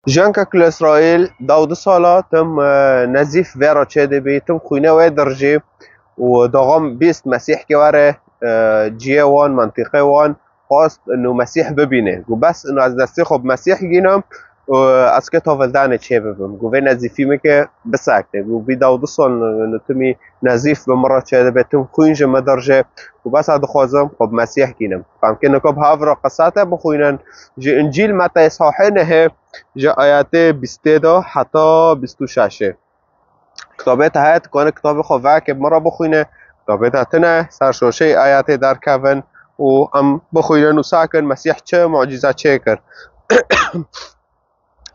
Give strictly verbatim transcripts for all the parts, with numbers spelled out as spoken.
Jinkek li Îsraîl dawdu sala tim, e, nezîf vê re çêdibî, tim xwîne wê dirjî û daxam bîst Mesîh ke were, e, ciyê wan, mentiqê wan, xwest inu Mesîh bibîne. Gu bes inu ez destê xwe bi Mesîh gînim û ez ke tavildanê çê bibim. Gu vê nezîfî min ke bisakne. Gu bî dawdu sal inu timî nezîf bi min re çêdibe, tim xwîn ji min dirjê. Gu bes ez dixwazim xwe bi Mesîh gînim. Em ke nika bi hev re qisate bixwînin, ji Încîl Metayê sahê nehê, ji ayetê bîstê de heta bîst û şeşê. Kitabê te heye, tu kanî kitabê xwe veke bi min re bixwîne. Kitabê te tine, ser şoşeyê ayetê derkevin û em bixwînin û sakin Mesîh çi mucîze çêkir.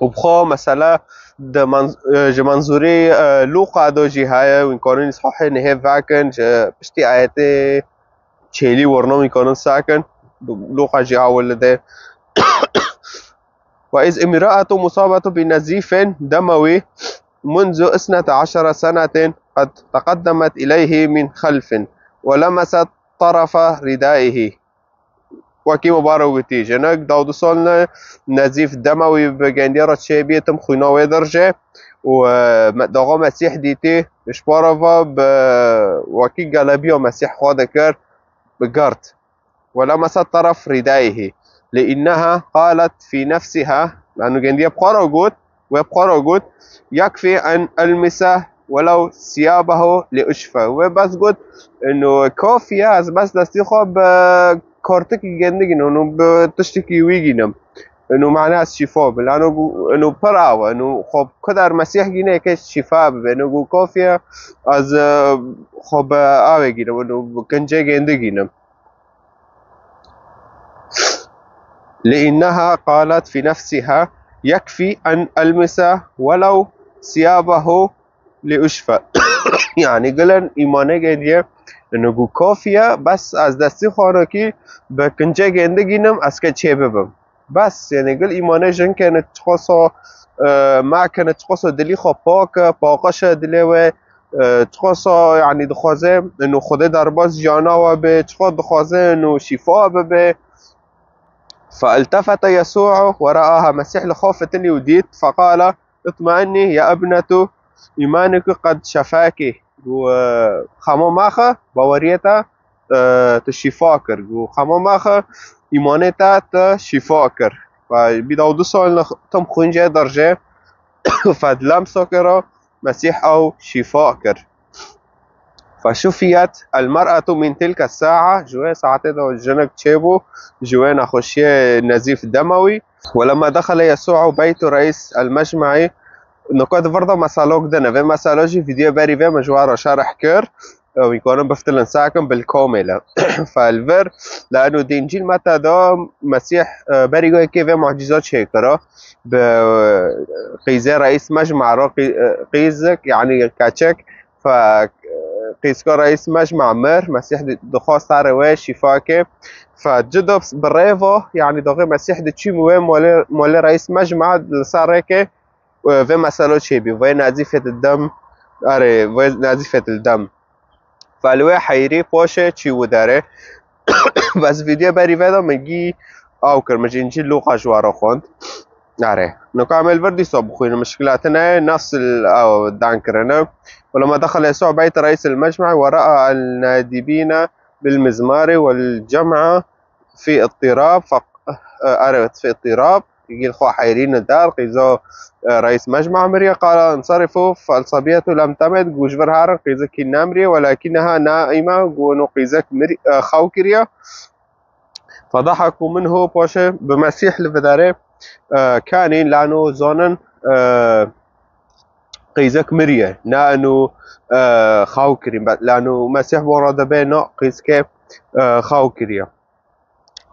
Û bi xwe mesela di men-, e, ji menzûrê, e, Lûqa de jî heye, wîn kanin sahê nehê vekin, ji piştî ayetê çêlî werno wîn kanin sakin. Lûqa jî awil dide. وإذ امرأة مصابة بنزيف دموي منذ اثنتا عشرة سنة قد تقدمت إليه من خلف ولمست طرف ردائه. Wekî min bare gotî, jinek dawdu sal ne nezîf demewî bi gendiya re çêbî, tim xwîna wê dirjê û, e, me-, daxa Mesîh dîtî, ji para ve bi wekî gelebiya Mesîh xwe dikir, bi gird. ولمست طرف ردائه لأنها قالت في نفسها، لأنه gendiye bi xwe re got, wê bi xwe re got, يكفي أن ألمس ولو ثيابه لأشفى. Wê bes got, inu kafiye ez bes destî xwe bi kartikî gendigînim, inu bi tiştikî wî gînim. Inu mane ez şîfa bim. Lano gu-, inu pir awe, inu xwe bi kudar Mesîh gîne ke şîfa bibe. Inu gu kafiye ez, e, xwe bi awê gînim, inu bi kincê gendigînim. لأنها قالت في نفسها: يكفي أن ألمس ولو ثيابه لأشفى. Yani gilên îmanê gediye, yani gu kafiye, bes ez destî xwe nokî bi kincê gendigînim, ez ke çê bibim. Bes, yani gil îmanê jinkene çiqoso, e, makene çiqoso dilî xwe pak e, paqaşe dilê we, e, çiqoso, yani dixwaze, inu Xwedê derbas jiyana we be, çiqo dixwaze, inu şîfa bibe. فالتفت يسوع ورآها، Mesîh li xwe fitilî û dît, فقال: اطمئني يا ابنة، إيمانك قد شفاك. Gu, e, xema maxe, baweriyê te, e, tu şîfa kir. Gu xema maxe, îmanê te te şîfa kir. Ve bî dawdu sal ne tim xwîn jê dirjê, fedlem sokero, Mesîh ew şîfa kir. فشفيت المرأة من تلك الساعة، ji wê saetê de jinek çêbû, ji wê nexweşiyê nezîf demewî. ولما دخل يسوع بيت رئيس المجمع، nika di vir de meselok dine. Vê meselo jî vîdeo berî vê min ji we re şerh kir. Ew ê kanin biftilin sakin bil komêle. Fel vir, lano di Încîl Meta de Mesîh, e, berî wekê vê mucîza çêkira. Bi, e, qîzê reîs mecma re qî-, e, qîzik, yani keçek, Fe, e, qîzka reîs mecma mir, Mesîh di-, dixwast here wê şîfa ke. Fe, cido bi rêvo, yani doxê Mesîh diçî wê molê, molê reîs mecma li ser rêkê, e, vê meselo çêbî, vê nezîfê di dem, erê, vê nezîfê di dem. Fe, li wê heyrî poşê çî û derê. Bes vîdeo berî vê de min gî aw kir, min ji Încîl Lûqa ji we re xwend. Erê. Nika em ê li vir dîsa bixwînin, mişkila tune ye, nasıl ew dan kirine. ولما دخل يسوع بيت رئيس المجمع ورأى النادبين بالمزمار والجمع في اضطراب، ف-، erê, في اضطراب، gîl xwe heyrîne der, qîzo, e, reîs mecma miriye, قال: انصرفوا، فالصبية لم تمت، gu ji vir herin, qîzikî nemiriye، ولكنها نائمة، gu no qîzek mirî-, e, xew kiriye. فضحكوا منه، poşê bi Mesîh li vidarê, e, kanîn, lano zonin, e, qîzek miriye, na eno, e, xew kirîn, be-, lano Mesîh bo re dibe, no qîzke, e, xew kiriye.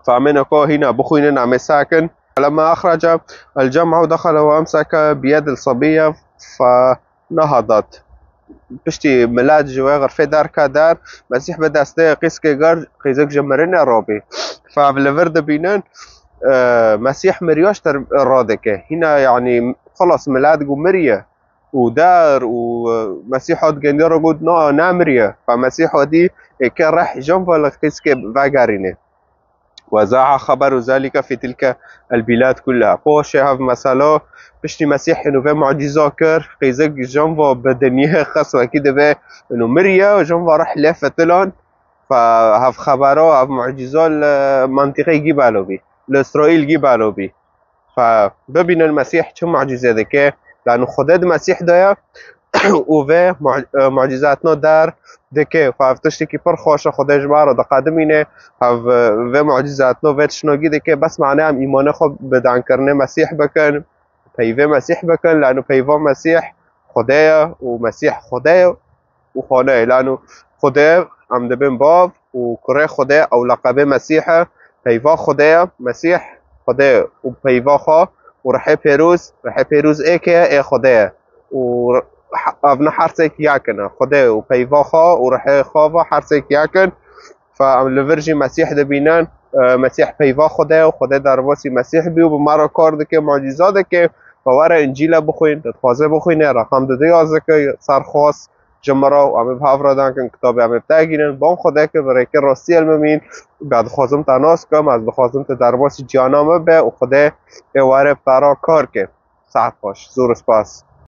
Femêne ko hîna bixwînin, em ê sakin. لما أخرج الجمع دخل وأمسك بيد الصبية ف-، نهضت. Piştî milet ji wê xirfê derke der, Mesîh bi destê qîzkê girt, qîzik ji mirinê robî. Fe ev li vir dibînin, e, Mesîh miriya ji ter radike. Hîna, yanî, xilas milet got miriye. Û der û, e, Mesîh hat gendiya re got, na, nemiriye. Fe Mesîh hatî êke reh jin ve li qîzkê vegerîne. وزاع خبر ذلك في تلك البلاد كلها. Poşê hev mesela piştî Mesîh û vê mucîza kir, qîzik jan va bi dinyê xes wekî dibe û miriye, jan va rih lê fitilan. Fe hev xebera, hev mucîza li mentiqê gî belo bî, li Îsraîl gî belo bî. Fe bibînin Mesîh çi mucîze dike, lanu Xwedê di Mesîh de ye û vê mu-, e, mucîze hatina der dike. Fe ev tiştekî pir xweş e, Xwedê ji me re diqedimîne. Hev, e, vê mucîze hatina vê tiştnagî dike. Bes mane em îmanê xwe bi dankirinê Mesîh bikin, peyvê Mesîh bikin, lanu peyva Mesîh Xwedê ye û Mesîh Xwedê ye û xwe neyê. Lanu Xwedê em dibin bav û kurê Xwedê, ew leqebê Mesîh e, peyva Xwedê ye, Mesîh Xwedê û peyva xwe û rihê pêroz, rihê pêroz ê kê ye, ê Xwedê ye. Û he-, ev ne her sêk yek in e. Xwedê û peyva xwe û rihê xwe ve her sêk yek in. Fe em li vir jî Mesîh dibînin. E, Mesîh peyva Xwedê ye û Xwedê derbasî Mesîh bî û bi me re kar dike, mucîza dike. Fe were Încîle bixwîn, dixwaze bixwîne, reqam dudu yazike, serxwaz ji min re û em ê bi hev re dankin kitabê em ê bi te gînin. Bon Xwedê ke bi rêkê rastiyê li min mîn, be dixwazim te nas kim, ez dixwazim te derbasî ciyana me be û Xwedê ê were bi te re kar ke. Saet xweş, zor spas.